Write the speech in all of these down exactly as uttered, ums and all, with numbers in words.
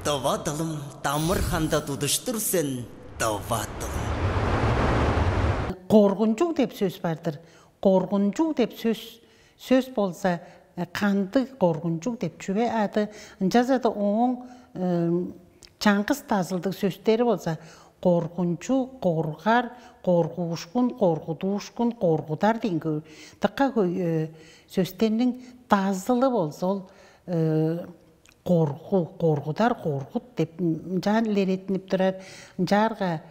Дова дылым, дамыр ханда тудуштур сен, дова дылым. Коргунчуг деп сөс бар-дыр. Коргунчуг деп сөс сөс болза, кандыг коргунчуг деп чүве ады? Ынчалза-даа ооң чаңгыс дазылдыг сөстери болза: коргунчуг, коргар, коргуушкун, коргудуушкун, коргудар дээн хөй, дыка хөй сөстерниң дазылы болза, ол коргу, коргудар, коргут деп ынчаан илереттинип турар. Ынчаарга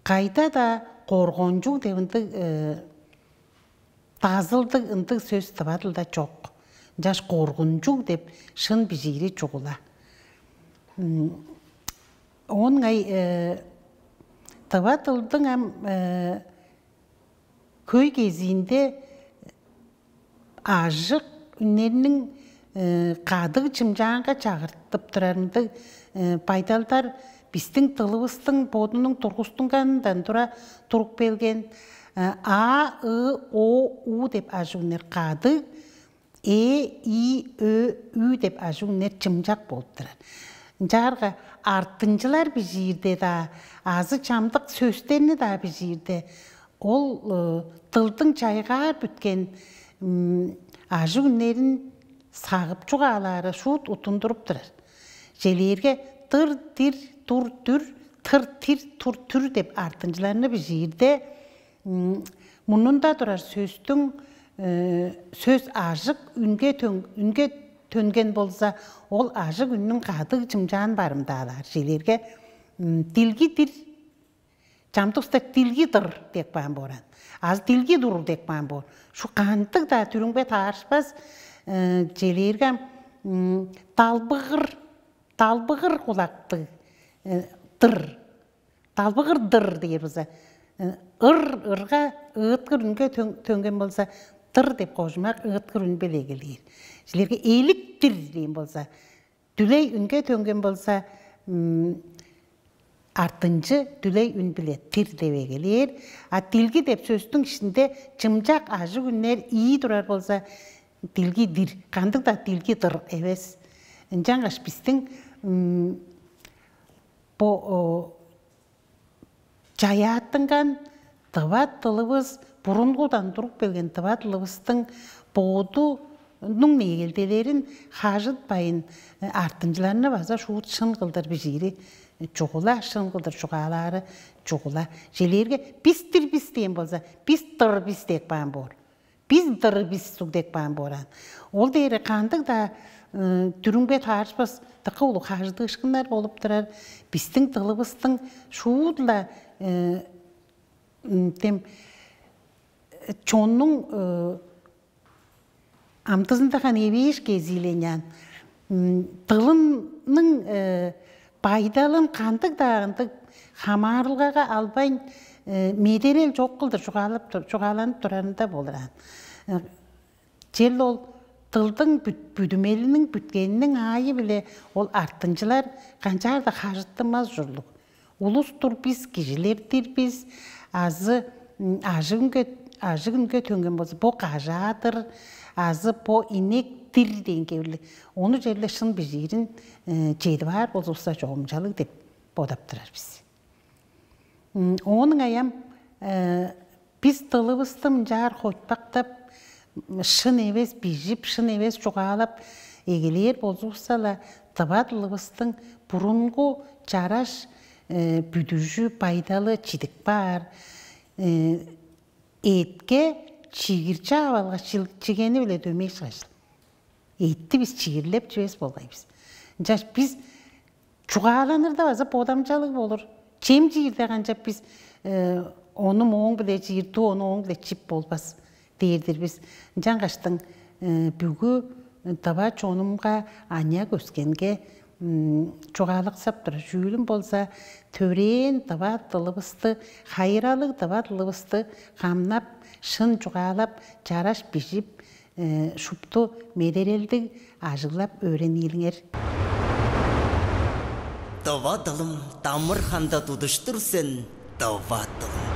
кайда-даа коргончуг деп ындыг дазылдыг ындыг сөс тыва дылда чок. Ынчаш коргунчуг деп шын бижиири чугула. Оон ыңай тыва дылдың ам хөй кезиинде ажык үннерниң кадыг чымчаанга чагыртып турарындыг байдалдар бистиң дылывыстың бодунуң тургустунганындан тура туруп келген. А, ы, о, у деп ажык үннер кадыг, э, и, ө, ү деп ажык үннер чымчак болуп турар. Ынчаарга артынчылар бижиирде-даа азы чамдык сөстерни-даа бижиирде ол дылдың чайгаар бүткен ажык үннерин сагып чугаалаары шуут уттундуруп турар. Челээрге дыр, дир, дур, дүр, тыр, тир, тур, түр деп артынчыларны бижиирде мурнунда турар сөстүң сөс ажык үнге үнге төнген болза, ол ажык үннүң кадыг чымчаан барымдаалаар. Челээрге дилги дир, чамдыкта дилги дыр деп каан бооран, азы дилги дур деп каан боор. Шу кандыг-даа дүрүңбе таарышпас. Челээрге далбыгыр, далбыгыр кулактыг дыр, далбыгыр дыр дээр болза, ыр, ырга ыыткыр үнге төнген болза, дыр деп кожумак ыыткыр үн белегелээр. Силерге эликтир дээн болза, дүлей үнге төнген болза, артынчы дүлей үн биле тир деп эгелээр. А дилги деп сөстүң ишинде чымчак ажыг үннер ийи турар болза, дилги дир, кандыг-даа дилги дыр эвес. Ынчангаш бистиң бо чаяаттынган тыва дылывыс, бурунгудан туруп келген тыва дылывыстың бодунуң негелделерин хажытпайн, артынчыларны база шуут шын кылдыр бижиири чугула, шын кылдыр чугаалаары чугула. Челээрге бистир бис дээн болза, бис дыр бис деп каан боор. Бис дыр бис суг деп каан бооран. Ол дээри кандыг-даа дүрүңбе таарышпас, дыка улуг хажыдыышкыннар болуп турар. Бистиң дылывыстың шуут-ла тем чоннуң амдызында ханы эвээш кезииленяан, дылының байдалын кандыг-даа ындыг хамаарылгага албайн, медерел чок кылдыр чугаалап чугааланып турарында болураан. Чел ол дылдың бүдүмелиниң бүткениниң аайы-биле ол артынчылар канчаар-даа хажыттынмас ужурлуг. Улус-тур бис, кижилер-дир бис, азы ажыгынге ажыгынге төнген болза, бо кажаадыр, азы бо инек-дир дээн кевирлиг. Ону черле шын бижиирин чедип аар болзувусса, чогумчалыг деп бодап турар бис. Оон ыңай ам бис дылывысты мынчаар хойтпактап, шын эвес бижип, шын эвес чугаалап эгелээр болзувусса-ла, тыва дылывыстың бурунгу чараш бүдүжү байдалы чидип каар. Эътке чигир чаап алгаш, чигени-биле дөмей шыгажыл. Эътти бис чигирлеп чивес болгай бис. Ынчаш бис чугааланырда база бодамчалыг болур. Чем чиирде канчап бис ону мооң-биле чиир, ту ону ооң-биле чип болбас дээр-дир бис. Ынчангаштың бүгү дава чонумга, аныяк өскенге чугаалаксап турар чүүлүм болза, төрээн дыва дылывысты, хайыралыг дыва дылывысты камнап, шын чугаалап, чараш бижип, шупту медерелдиг ажыглап өөрениилиңер. Дыва дылым, дамыр ханда тудуштур сен, дыва дылым.